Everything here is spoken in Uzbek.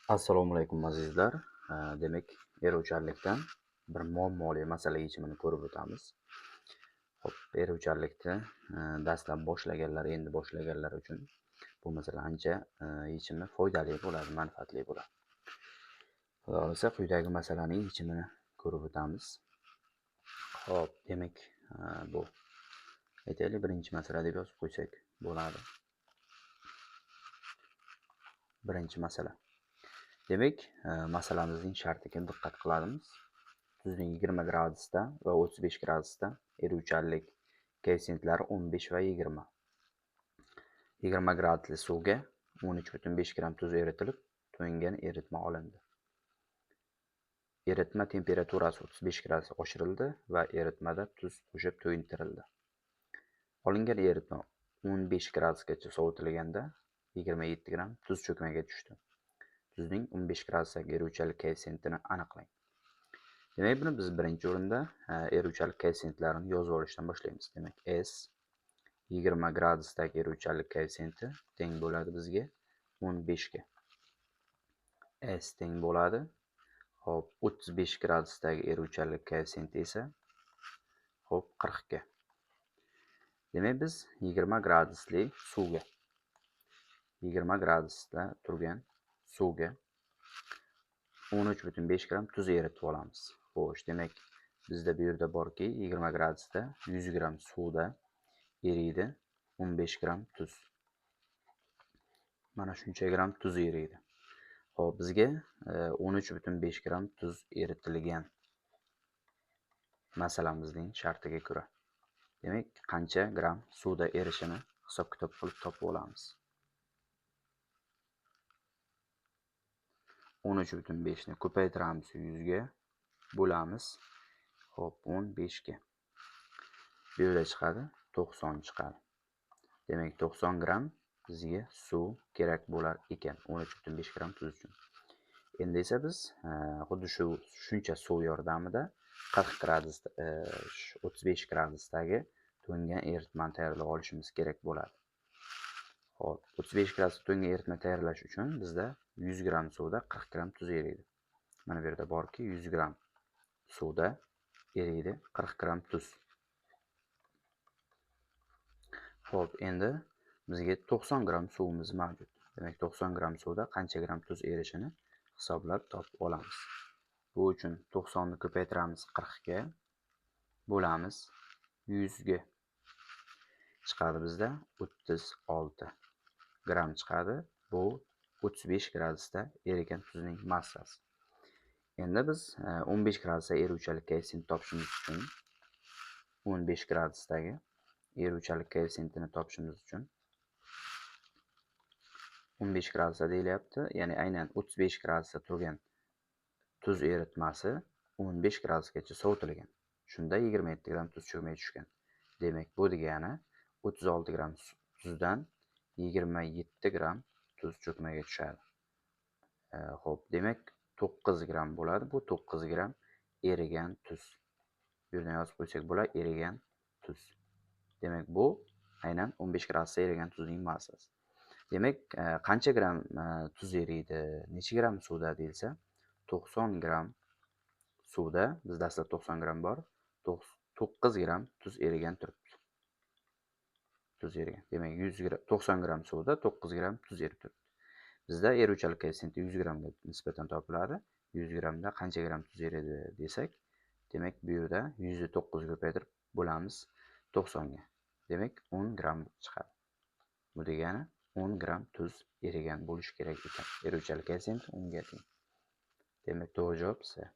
Assalomu alaykum, azizlar. Demak, eruvchanlikdan bir muammoli masala yechimini ko'rib o'tamiz. Xo'p, eruvchanlikni dastlab boshlaganlar, endi boshlaganlar uchun bu masala ancha yechimi foydali bo'ladi, manfaatli bo'ladi. Xudo xohlasa, quyidagi masalaning yechimini ko'rib o'tamiz. Xo'p, demak, bu, aytaylik, birinchi masala deb yozib qo'ysak bo'ladi. Birinchi masala. Demak, masalamizning shartiga diqqat qilamiz. Tuzning 20 gradusda va 35 gradusda eruvchanlik koeffisiyentlari 15 va 20. 20 gradusli suvga 13,5 gramm tuz eritilib, to'yingan eritma olindi. Eritma temperaturasi 35 gradus oshirildi va eritmada tuz qo'shib to'yintirildi. Olingan eritma 15 gradusgacha sovitilganda 27 gramm tuz cho'kmaga tushdi. Tuzning 15 gradusdagi eruvchanlik koeffitsiyentini aniqlang. Demak, buni biz birinchi o'rinda eruvchanlik koeffitsiyentlarini yozib olishdan boshlaymiz. Demak, S 20 gradusdagi eruvchanlik koeffitsiyenti teng bo'ladi bizga 15 ga. S teng bo'ladi. Xo'p, 35 gradusdagi eruvchanlik koeffitsiyenti esa, xo'p, 40 ga. Demak, biz 20 gradusli suvga, 20 gradusda turgan suvga 13,5 gramm tuz eritib olamiz. Xo'sh, demak, bizda bu yerda borki, 20 gradusda 100 gramm suvda eriydi 15 gramm tuz. Mana shuncha gramm tuz eriydi. Xo'p, bizga 13,5 gramm tuz eritilgan masalamizning shartiga ko'ra. Demak, qancha gramm suvda erishini hisob-kitob qilib topib olamiz. 13,5 ni ko'paytiramiz 100 ga, bo'lamiz. Xo'p, 15 ga. Bu yerda chiqadi 90 chiqadi. Demak, 90 gramm bizga suv kerak bo'lar ekan 13,5 gramm tuz uchun. Endi esa biz xuddi shu shuncha suv yordamida 40 gradus, 35 gradusdagi to'ngan eritmani tayyorlab olishimiz kerak bo'ladi. Xo'p, 35 gradusda to'ngan eritma tayyorlash uchun bizda 100 gramm suvda 40 gramm tuz eriydi. Mana bu yerda borki, 100 gramm suvda eriydi 40 gramm tuz. Xo'p, endi bizga 90 gramm suvimiz mavjud. Demak, 90 gramm suvda qancha gramm tuz erishini hisoblab topib olamiz. Bu uchun 90 ni ko'paytiramiz 40 ga, bo'lamiz 100 ga. Chiqadi bizda 36 gramm chiqadi. Bu 35 gradusda erigan tuzning massasi. Endi biz 15 gradusda eruvchanlik koeffitsiyentini topishimiz uchun, 15 gradusdagi eruvchanlik koeffitsiyentini topishimiz uchun 15 gradusda deyilyapti. Ya'ni aynan 35 gradusda turgan tuz eritmasi 15 gradusgacha sovitilgan. Shunda 27 gramm tuz cho'kmay tushgan. Demak, bu degani 36 gramm tuzdan 27 gramm tuz cho'kmaga tushadi. Xo'p, demak, 9 gramm bo'ladi. Bu 9 gramm erigan tuz. Bu yerdan yozib qo'ysak bo'ladi, erigan tuz. Demak, bu aynan 15 gradusda erigan tuzning massasi. Demak, qancha gramm tuz eriydi, necha gramm suvda deyilsa, 90 gramm suvda, bizda dastlab 90 gramm bor, 9 gramm tuz erigan turibdi. Tuz erigan. Demak, 100 gramm, 90 gramm suvda 9 gramm tuz erib turibdi. Bizda eruvchanlik koeffitsiyenti 100 grammga nisbatan topiladi. 100 grammda qancha gramm tuz eridi desak, demak, bu yerda 100 ni 9 ko'paytirib bo'lamiz 90 ga. Demak, 10 gramm chiqadi. Bu degani 10 gramm tuz erigan bo'lishi kerak ekan. Eruvchanlik koeffitsiyenti 10 ga teng. Demak, to'g'ri javob C.